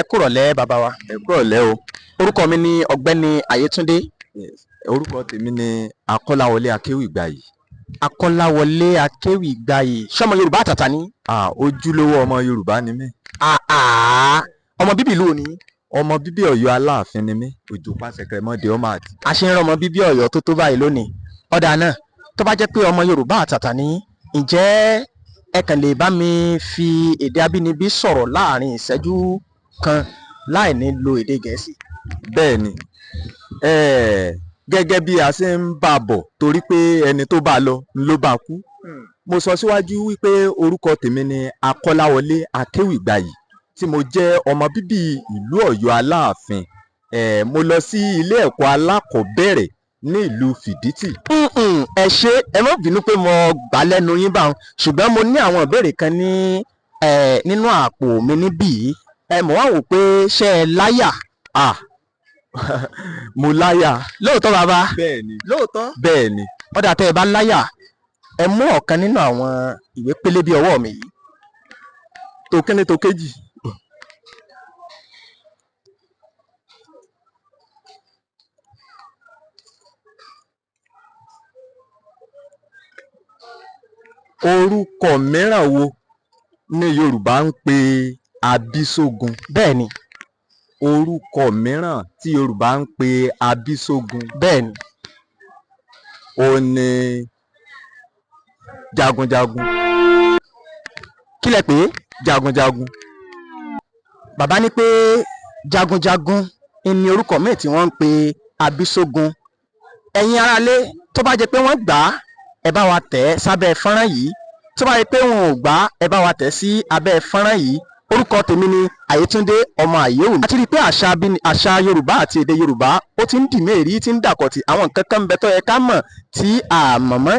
Ẹ kúrọ̀lẹ́, bàbá wa. Ẹ kúrọ̀lẹ́ o. Orúkọ mi ni Ọ̀gbẹ́ni Ayétúndé. Orúkọ tèmi ni Akọ́láwọlé Akéwìgbayì. Akọ́láwọlé Akéwìgbayì, ṣọmọ Yorùbá àtàtà ni? Ah, ojúlówó ọmọ Yorùbá ni mí. Àà, ọmọ bíbí ìlú òní? Ọmọ bíbí Ọ̀yọ́ Aláàfin ni mí, òjò pàṣẹkẹrẹ mọdé ọmọ àti. A ṣe ń rọmọ bíbí Ọ̀yọ́ tó tó báyìí lónìí. Ọ̀dà náà, tó bá jẹ́ pé ọmọ Yorùbá àtàtà ni, ǹjẹ́ ẹ kàn lè bá mi fi èdè abínibí sọ̀rọ̀ láàrin ìṣẹ́jú kan láì ní lo èdè Gẹ̀ẹ́sì? Bẹ́ẹ̀ ni, gẹ́gẹ́ bí a ṣe ń bá a bọ̀, torí pé ẹni tó bá lọ ló bá kú, mo sọ síwájú wípé orúkọ tèmi ni Akọ́láwọlé Akéwìgbayì, tí mo jẹ́ ọmọ bíbí ìlú Ọ̀yọ́ Aláàfin. Mo lọ sí ilé ẹ̀kọ́ alákọ̀ọ́bẹ̀rẹ̀ ní ìlú Fìdítì. Ẹ ṣé, ẹ má bínú pé mo gbà lẹ́nu yín báwọn, ṣùgbọ́n mo ní àwọn ìbéèrè kan ní nínú àpò mi níbí yìí. Ẹ mọ̀ wá wò pé ṣé ẹ láyà? Ah, mo láyà. Lóòótọ́, bàbá? Bẹ́ẹ̀ ni. Lóòótọ́? Bẹ́ẹ̀ ni. Ọ̀dà, tẹ́ ẹ bá láyà, ẹ mú ọ̀kan nínú àwọn ìwé pélébé ọwọ́ mi yìí. Tó kíní tó kéjì. Orúkọ mìíràn wo ní Yorùbá ń pè Abísógun? Bẹ́ẹ̀ ni. Orúkọ mìíràn tí Yorùbá ń pè Abísógun? Bẹ́ẹ̀ ni. Ó ní jagunjagun. Kí lẹ pè é? Jagunjagun. Bàbá ní pé jagunjagun ní orúkọ míì tí wọ́n ń pe Abísógun. Ẹ̀yin aráalé, tó bá jẹ́ pé wọ́n gbà á, ẹ bá wa tẹ̀ ẹ́ sábẹ́ fọ́nrán yìí. Tó bá jẹ́ pé wọn ò gbà á, ẹ bá wa tẹ̀ sí abẹ́ fọ́nrán yìí. Orúkọ tèmi ni Àyétúndé ọmọ Àyéwò. A ti rí i pé àṣà Yorùbá àti èdè Yorùbá, ó ti ń dì méèrí, tí ń dàkọ̀tì. Àwọn nǹkan kan ń bẹ tó yẹ ká mọ̀ tí a mọ̀ mọ́.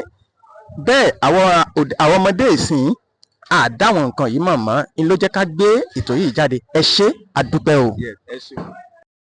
Bẹ́ẹ̀ àwọn ọmọdé ìsìn àdáwọn nǹkan yìí mọ̀ mọ́ ń ló jẹ́ ká gbé ètò yìí jáde. Ẹ ṣé, a dúpẹ́ o. Yes, ẹ ṣeun.